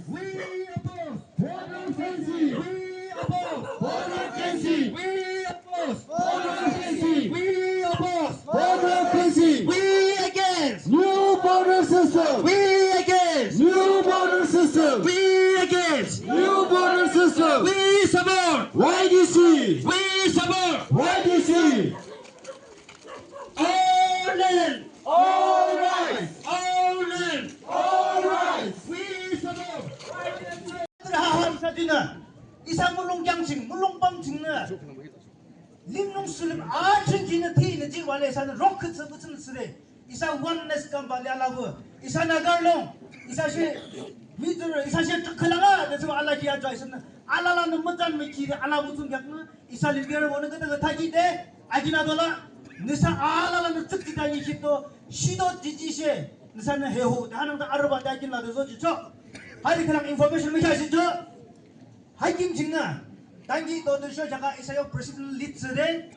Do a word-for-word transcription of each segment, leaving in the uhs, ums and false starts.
We oppose border fencing. We oppose border fencing. We oppose border fencing. We oppose border fencing. We against new border system. We against new border system. We against new border system. We support Y D C. We support Y D C. All land. All rights. All land. All rights. We support. Raha ham sadina. Isa mulung kyang ching, mulung pang ching na. Lim nung sulim a ching ching na thi na ji wale sa na rock khut sa bu ching sire. Isa oneness kam ba lia la bu. Isa nagar long. Isa she mitur, isa she tukhalanga. That's what Allah kiya jai sana. Allah la na matan me kiri Allah bu chung yak na. Isa lim biar wona kata kata ki de. Ajina dola. Nisa Allah la na tuk kita ni kito. Shido jiji she. Nisa na he ho. Da nang ta arba da kin la de zo jicho. Hari khalang information me kya jicho. Hakim jingna. Tangi to de sho jaga isa yo president lead sire.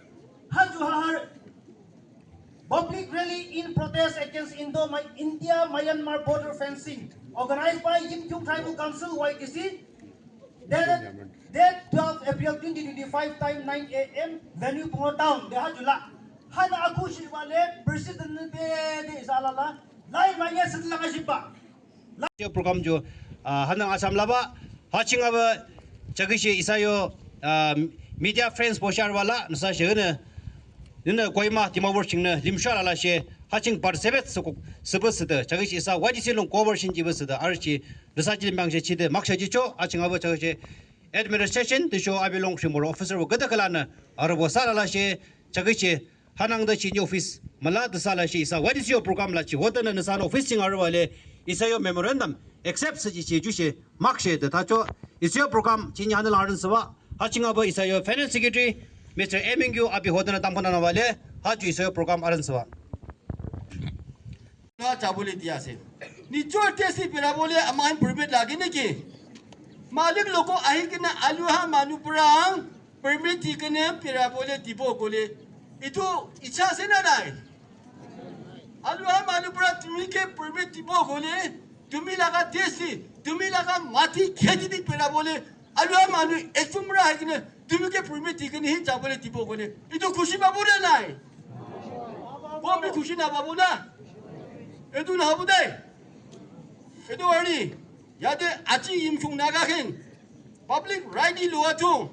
Haju ha har. Public rally in protest against Indo India Myanmar border fencing organized by Yimkhiung Tribal Council Y T C. Dated date twelve April twenty twenty-five, time nine a m. Venue Pungo Town. De ha jula. Hana aku shi wale president ne be de isa la la. Lai ma ye sit la shi ba. Program jo ah, hanang Assam laba haching aba chagishi isa yo ah, media friends boshar wala nasa shi ne. Nina Kohima Dimapur ching ne limsha la la she haching participate su ku sebe sede chagishi isa Y D C long cover shin jibe sede archi nasa ji limbang she chide maksha jicho haching aba chagishi administration de sho abilong shimor officer wo gada kala na arbo sa la la she chagishi hanang da chi ni office mala da sa la shi isa Y D C yo program la chi hoda na nasa office ching arwa le isa yo memorandum accept sa chi chi ju she mak she da ta cho isa yo program chi ni han la ran sa wa ha ching aba isa yo finance secretary Mister M N Q abi hoda na tam kana na wa le ha ju isa yo program aran sa wa. Na chabule diya se. Ni chor te si pera bole aman permit lagi ne ke. Malik loko ahi kena aluha manu perang permit ti kena pera bole tibo gole. Itu icha se na nai. Aluha manu perang tumi ke permit tibo gole. Tumi laga testi, tumi laga mati kheti di pera bole, alua manu ekchum ra hai kine, tumi ke permit di kine hi jabole dibo kone. Itu khushi pabo na nai? Komi khushi na pabo na? Itu na habo dai. Itu arni, yate achi Yimkhiung Naga khen, public right di lua tu,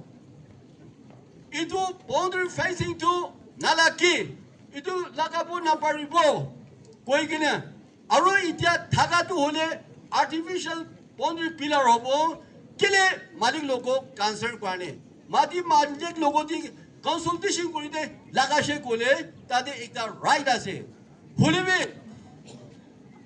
itu boundary fencing tu nalaki, itu lagabo naparibo, koi kine, aru itia thaka tu hole artificial boundary pillar hobo, kile malik logo concern kwane. Mati malik logo di consultation kori de laga she kole, tate ekta right ase. Hole bi,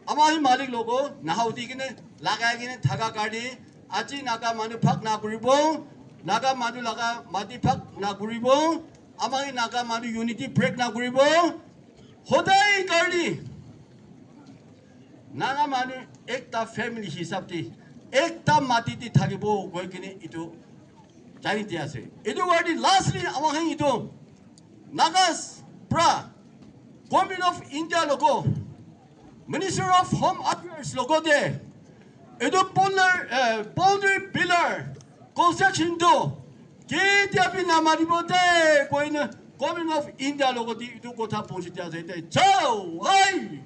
ama hi malik logo, nahau di kine, lagai kine thaka karni, aji Naga manu bhag na kuribo, Naga manu laga mati bhag na kuribo, ama hi Naga manu unity break na kuribo, hodai karni, Naga manu ekta family hisab di, ekta mati di thakibo, koi kine itu jani di ase. Itu karni lastly, ama hi itu, Nagas pra Government of India logo, Minister of Home Affairs logo de, etu boundary, eh, boundary pillar construction tu ketia bi namaribo de, koina Government of India logo di etu kotha pahunchi dia ase de. Chao, hai!